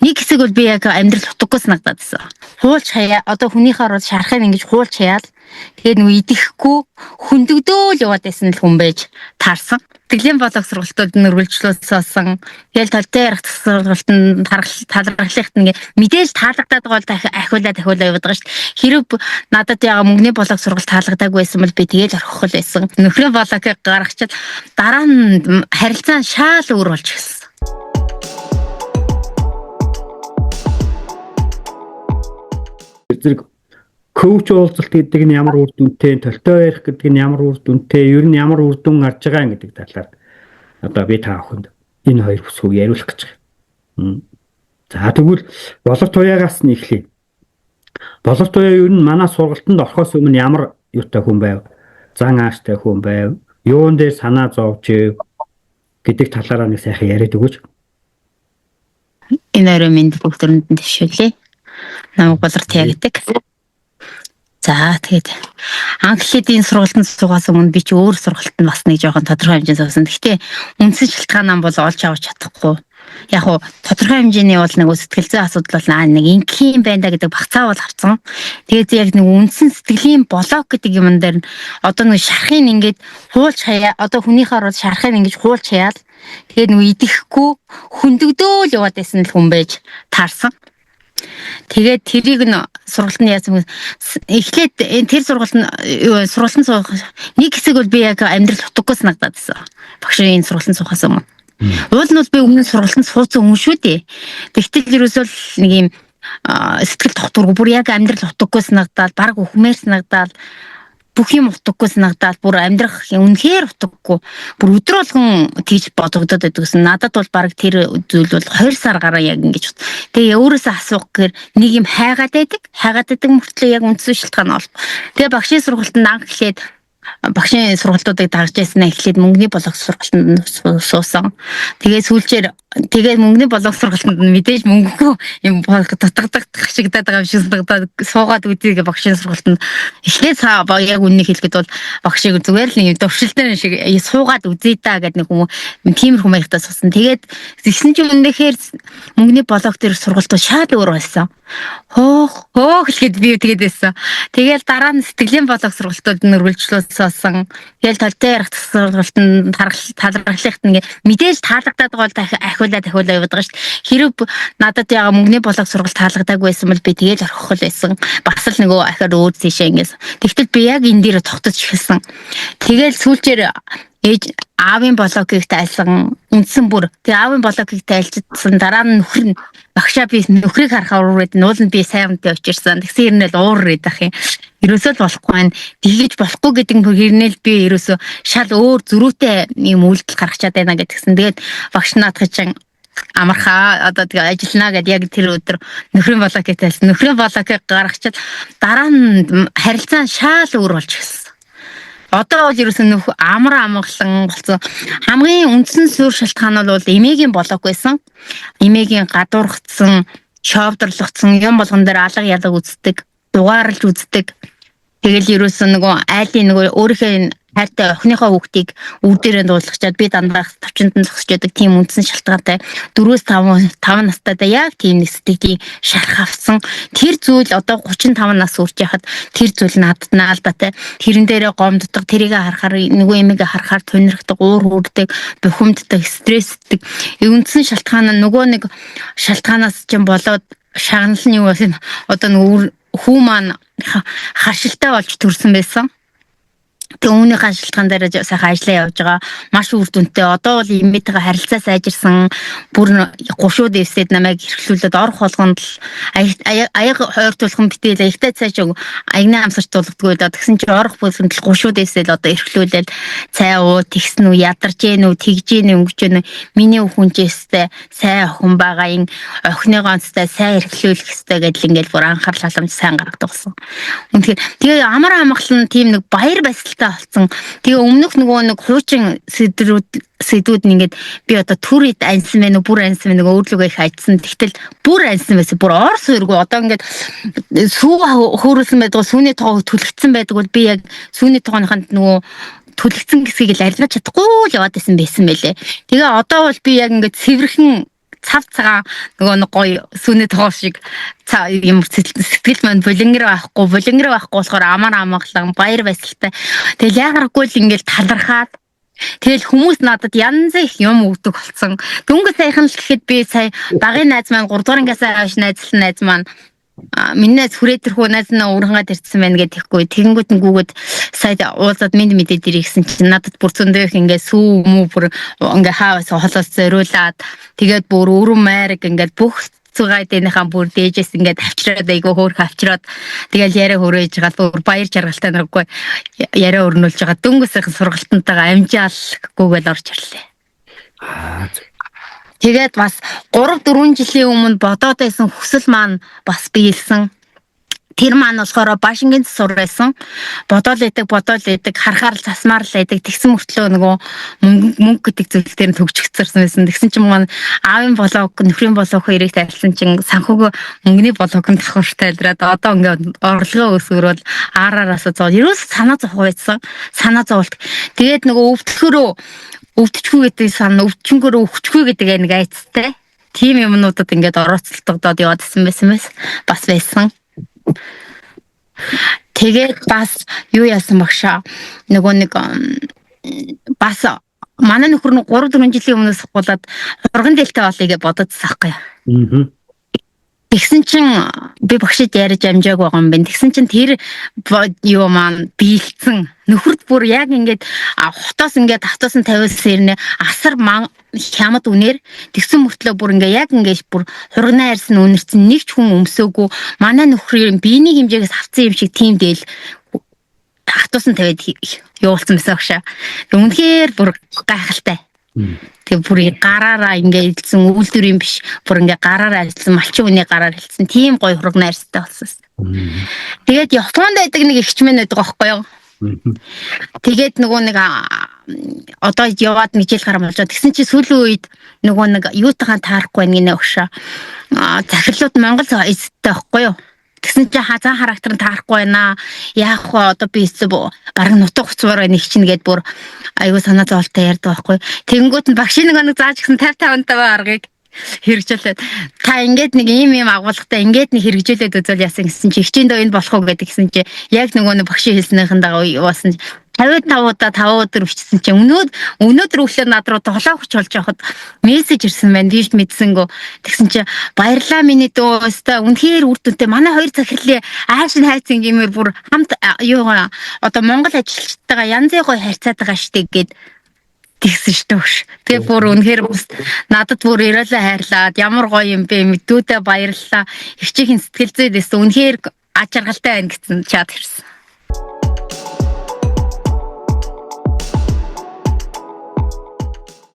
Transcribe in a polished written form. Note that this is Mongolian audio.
Нэг хэсэг бол би яг амьдрал утгагүй санагдаад байсан. Хуулж хаяа одоо хүнийхээр бол шарахыг ингэж хуулж хаяал тэгээд нөгөө идэхгүй хөндөгдөөл яваад байсан л хүн байж таарсан. Сэтгэлийн болог сургалтууд нь үргэлжлүүлсэн. Тэгэл толтой ярих сургалтанд талархлахт ингээ мэдээж таалагдаад байгаа бол ахиулаа дахиулаа яваад байгаа шүү дээ. Хэрэг надад яга мөнгөний болог сургалт таалагдаагүй байсан бол би тэгэл орхих л байсан. Нөхрийн бологыг гаргачаад дараа нь харилцаа нь шаал өөр болж эхэлсэн. Зэрэг коуч уулзалт гэдэг нь ямар үр дүнтэй, толтой ярих гэдэг нь ямар үр дүнтэй, ер нь ямар үр дүн гарч байгаа юм гэдэг талаар одоо би та бүхэнд энэ хоёр бүсгүйг яриулах гэж байгаа. За тэгвэл Болор Туяагаас нь эхлэе. Болор Туяа ер нь манай сургалтанд орохоос өмнө ямар юутай хүн байв? Зан ааштай хүн байв? Юун дээр санаа зовж ив гэдэг талаараа нэг сайхан яриад өгөөч. Энэ орой минь бүгд өрөнд нь төвшүүлээ. Намайг Болор Туяа гэдэг. За тэгээд Англиэдийн сургалтанд суугаас өмнө би чи өөр сургалтанд бас нэг жоохон тодорхой хэмжээнд суусан. Гэхдээ үндсэн шалтгаан бол олж авч чадахгүй. Яг уу тодорхой хэмжээний бол нэг сэтгэл зүйн асуудал бол нэг ингийн байна да гэдэг багцаа бол авсан. Тэгээд яг нэг үндсэн сэтгэлийн блок гэдэг юм дээр одоо нэг шархыг ингээд хуулж хаяа одоо хүнийхээр бол шархыг ингэж хуулж хаяал тэгээд нэг идэхгүй хөндөгдөөл яваад байсан л хүн байж таарсан. Тэгээд тэрийг нь сургалтанд яасан бэ? Эхлээд тэр сургалт нь сургалтанд суух нэг хэсэг бол би яг амьдрал утгагүй санагдаад байсан. Багшийн энэ сургалтанд суухаас өмнө. Уул нь бол би өмнө нь сургалтанд суусан хүн шүү дээ. Тэгтэл ерөөсөө л нэг юм сэтгэл тогтворгүй бүр яг амьдрал утгагүй санагдаад, баг үхмээр санагдаад, бүх юм утгагүй санагдаад, бүр амьдрах үнэхээр утгагүй. Бүр өдөр болгон тийж бодогдоод байдаг гэсэн. Надад бол баг тэр зүйл бол 20 сар гараа яг ингэж. Тэгээ өөрөөсөө асуух гэхээр нэг юм хайгаад байдаг. Хайгаад байдаг мөртлөө яг үндсэн шалтгаан олох. Тэгээ багшийн сургалтанд анх эхлээд багшийн сургалтуудыг дагж яснаа эхлээд мөнгөний болог сургалтанд суусан. Тэгээ сүүлчээр тэгээ мөнгөний болог сургалтанд мэдээж мөнгөгүй юм дутагдах хашигдаад байгаа юм шиг санагдаад суугаад үзье багшийн сургалтанд эхлээд яг үннийг хэлэхэд бол багшийг зүгээр л нэг дуршилтай шиг суугаад үзье та гэдэг нэг хүмүүс тиймэрхүү маягтаа суусан. Тэгээд тэгсэн чинь үнэхээр мөнгөний болог дээр сургалт шал өөр болсон. Хөөх хөөх л гэд би тэгээд байсан. Тэгэл дараа нь сэтгэлийн болог сургалтууд нь үргэлжлүүлсэн. Тэгэл толтой ярих сургалтанд талархлахт ингээ мэдээж таалагдаад байгаа бол ахиулаа дахиулаа яваад байгаа шүү дээ. Хэрэг надад яга мөнгөний болог сургалт таалагдаагүй байсан бол би тэгэл орхих л байсан. Бас л нөгөө ахаар өөр тийшээ ингээс. Тэгтэл би яг энэ дээр тогтож эхэлсэн. Тэгэл сүүлчээр ээж аавын блокийг тайлсан үндсэн бүр тэгээ аавын блокийг тайлжсан дараа нь нөхөр нь багшаа би нөхрийг харахаар уурээд нуул нь би сайн үнтэй учирсан. Тэгсэн хэрнээл уур ирээд ах юм. Ерөөсөө л болохгүй байна. Тэгэж болохгүй гэдэг нь хэрнээл би ерөөсөө шал өөр зөрүүтэй юм үйлдэл гаргачаад байна гэдгсэн. Тэгээд багш наадах чинь амархаа одоо тэгээ ажиллана гэд яг тэр өдөр нөхрийн блокийг тайлсан. Нөхрийн блокийг гаргачаад дараа нь харилцаа шал өөр болж эхэлсэн. Одоо бол ерөөсөн нөх амар амгалан болсон. Хамгийн үндсэн суурь шалтгаан бол эмээгийн блок байсан. Эмээгийн гадуурхацсан, шоовдорлогдсон юм болгон дээр алга ялаг үздэг, дугаарлж үздэг. Тэгэл ерөөсөн нөгөө айлын нөгөө өөрийнхөө хайртай охиныхоо хүүхдийг үр дээрээ дуулгачаад би дандаа товчонд нь зогсож байдаг тийм үндсэн шалтгаантай 4-5 5 настайдаа яг тийм нэг сэтгэлийн шарх авсан. Тэр зүйл одоо 35 нас хүрч яхад тэр зүйл надад наалдаатай. Тэрэн дээрээ гомддог, тэрийг харахаар нөгөө эмээгээ харахаар тунирхдаг, уур хүрдэг, бухимддаг, стрессдэг. Үндсэн шалтгаан нь нөгөө нэг шалтгаанаас ч юм болоод шагнал нь юу байсан одоо нөгөө хүү маань харшилтай болж төрсэн байсан. Тэгээ үүнийхээ шалтгаан дээр сайхан ажиллаа явж байгаа. Маш үр дүнтэй. Одоо бол эмээтэйгээ харилцаа сайжирсан. Бүр гушууд эвсэд намайг эрхлүүлээд орох болгонд л аяга хойртуулхан битэл аягтай цааш аягны амсарч тулгдгүй л тэгсэн чинь орох болгонд л гушууд эвсэд одоо эрхлүүлээд цай уу тэгсэн үү ядарч гэн үү тэгж гэн өнгөж гэн миний хүн чээстэй сайн охин байгаа юм охиныгоо онцтой сайн эрхлүүлэх ёстой гэдэл ингээл бүр анхаарал халамж сайн гаргадаг болсон. Үнэхээр тэгээ амар амгалан тийм нэг баяр баясгалтай болсон. Тэгээ өмнөх нөгөө нэг хуучин сэдвүүд нь ингээд би одоо түр ид ансан байна уу бүр ансан байна уу өөрлөгөө их ажсан. Тэгтэл бүр ансан байсан. Бүр ор суургүй. Одоо ингээд сүү хөөрүүлсэн байдаг, сүүний тоогоо түлхэгдсэн байдаг бол би яг сүүний тоогооныхонд нөгөө түлхэгдсэн хэсгийг л арилгаж чадахгүй л яваад исэн байсан байлээ. Тэгээ одоо бол би яг ингээд цэвэрхэн Цав цагаан нөгөө нэг гоё сүүний тоол шиг юм сэтгэл маань булингэр байхгүй, булингэр байхгүй болохоор амар амгалан баяр баясгалтай. Тэгэл яагаргүй л ингээл талархаад тэгэл хүмүүс надад янз их юм өгдөг болсон. Дөнгөж саяхан л гэхэд би сая багын найз маань 3 дугаар ангиас хойш найзлсан найз маань миний найз хүрээ тэрхүү найз нь өөрхөнгөө тэрсэн байна гэдэг тэгэхгүй. Тэгэнгүүт нь гүгэд сая уулзаад минь мэдээд ирэх гэсэн чинь надад бүр зөндөө их ингээ сүү мүү бүр ингээ хаавас холоос зориулаад тэгээд бүр өрөн майраг ингээд бүх цугайдынхаа бүр дээжээс ингээд авчраад айгу хөөх авчраад тэгэл яриа хөрөөж байгаа бүр баяр жаргалтай наргүй яриа өрнүүлж байгаа. Дөнгөж сайхан сургалтантайгаа амжаалгүйгээл орж ирлээ. Аа зөв. Тэгээд бас 3 4 жилийн өмнө бодоод байсан хүсэл маань бас биелсэн. Тэр маань болохоор Башингийн засвар байсан. Бодоол идэг, бодоол идэг, харахаар л засмаар л идэг. Тэгсэн мөртлөө нөгөө мөнгө мөнгө гэдэг зүйл дээр нь төгжигдсэн байсан. Тэгсэн чинь маань аавын блог, нөхрийн блог хоёрыг тавьсан чинь санхүүгөө мөнгөний блог нь давхар тайлраад одоо ингээд орлогоо өсгөрөөл аарараас зоо. Ерөөс санаа зовх байсан. Санаа зовлт. Тэгээд нөгөө өвдөхөрөө өвдчихгүй гэдэг сан өвчнгөрөө өвчгүй гэдэг нэг айцтай. Тийм юмнуудад ингээд орооцолтогдоод яваад исэн байсан байс. Бас байсан. Тэгээд бас юу яасан багшаа нөгөө нэг бас манай нөхөр нь 3 4 жилийн өмнөөс хуулаад хурган дээлтэй болъё гэж бодоодсан байхгүй юу. Аа. Тэгсэн чинь би багшид ярьж амжааг байгаа юм байна. Тэгсэн чинь тэр юу маань биелцэн. Нөхөрт бүр яг ингээд хотоос ингээд автоос нь тавиулсан ирнэ асар хямд үнээр тэгсэн мөртлөө бүр ингээ яг ингээд бүр хургнаа ярьсан үнэрсэн нэг ч хүн өмсөөгүй манай нөхрийн биений хэмжээгээс авсан юм шиг тийм дээл автоос нь тавиад явуулсан байсан багшаа. Үнэхээр бүр гайхалтай. Тэгээ бүр гараараа ингээ илсэн үйлдвэр юм биш. Бүр ингээ гараараа ажилласан, малчин хүний гараар хэлсэн. Тийм гоё хураг найрстай болсон. Тэгээд Японд байдаг нэг эгчмэн байдаг аахгүй юу? Тэгээд нөгөө нэг одоо яваад нэг жил гарan болж байгаа. Тэгсэн чи сүүлийн үед нөгөө нэг юутайхан таарахгүй байна гинэ өгшөө. Захирлууд Монгол эзэдтэй байхгүй юу? Тэгсэн чи хазан характер нь таарахгүй байна. Яах вэ? Одоо би эцэг бараг нутаг хуцмаар байна их чинь гээд бүр айгуу санаа зовлттой ярьдаг байхгүй. Тэгэнгүүт нь багшийн нэг нэг зааж гисэн 50 55 аргыг хэрэгжүүлээд та ингээд нэг ийм ийм агуулгатай ингээд нэг хэрэгжүүлээд үзвэл яасан гэсэн чи хичээнд энэ болох уу гэдэг гэсэн чи яг нөгөө нэг багшийн хэлснийхэн дагуу явуулсан 55 удаа 5 өдөр бичсэн чи өнөөдөр өглөө над руу 7:30 болж байхад мессеж ирсэн байна. Би ч мэдсэнгүү. Тэгсэн чи баярлаа миний дүү өстой үнэхээр үр дүнтэй манай хоёр захирлын ааш нь хайцсан гэмээр бүр хамт юу одоо Монгол ажилчтайгаа янзын гоё харьцаад байгаа штэ гэд тэгсэн штэ өгш. Тэгээ бүр үнэхээр надад бүр ирээлээ хайрлаад ямар гоё юм бэ мэдүүдээ баярлалаа. Эгчийн сэтгэл зүйд эс үнэхээр аж аргалтай байна гэсэн чат ирсэн.